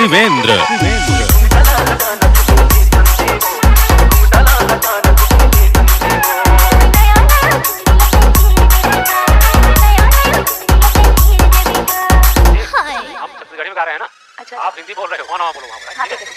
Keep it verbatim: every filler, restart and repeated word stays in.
त्रिवेंद्र। आप छत्तीसगढ़ी में गा रहे हैं ना? अच्छा। आप हिंदी बोल रहे हो, वहाँ बोलो, वहाँ बोलो।